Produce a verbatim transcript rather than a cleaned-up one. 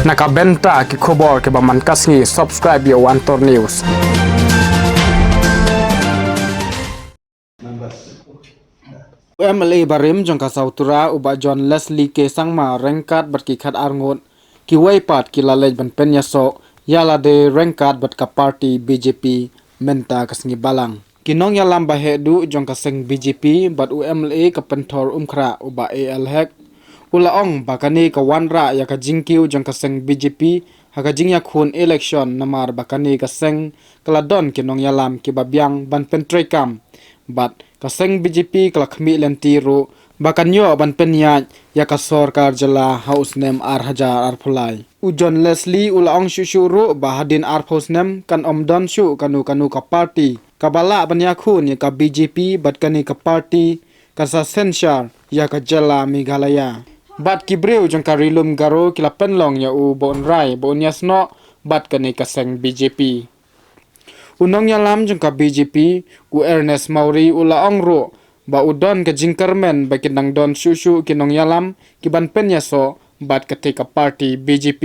Na ka bynta ki khubor kiba man ka sngi, subscribe ïa u Antor News. U M L A barim jong ka Sautura, u Bah John Leslie K Sangma, ryngkat bad ki khat ar ngut kiwei pat ki la leit ban pynïasoh ïa lade ryngkat bad ka party B J P mynta ka sngi Balang. Ki nongïalam ba heh duh jong ka seng B J P bad u M L A ka Pynthor Umkhrah, u Bah A L Hek, u la ong ba kane ka wanrah ïa ka jingkiew jong ka seng B J P ha ka jingïakhun election, namar ba kane ka seng ka la don ki nongïalam kiba biang ban pyntreikam. Bad ka seng B J P ka la khmih lynti ruh ba kan ïoh ban pynïaid ïa ka sorkar jylla ha u snem ar hajar arphew lai. U John Leslie u la ong shuh shuh ruh ba hadien arphew snem kan ym don shuh kano kano ka party kaba lah ban ïakhun ïa ka B J P, bad kane ka party kan sa synshar ïa ka jylla Meghalaya. Bad ki briew jong ka Ri Lum Garo ki la pynlong ïa u ba un rai, ba un ïasnoh bad kane ka seng B J P. U nongïalam jong ka B J P, u Ernest Mawrie, u la ong ruh ba u don ka jingkyrmen ba kin nang don shuh shuh ki nongïalam kiban pynïasoh bad kata ka party B J P.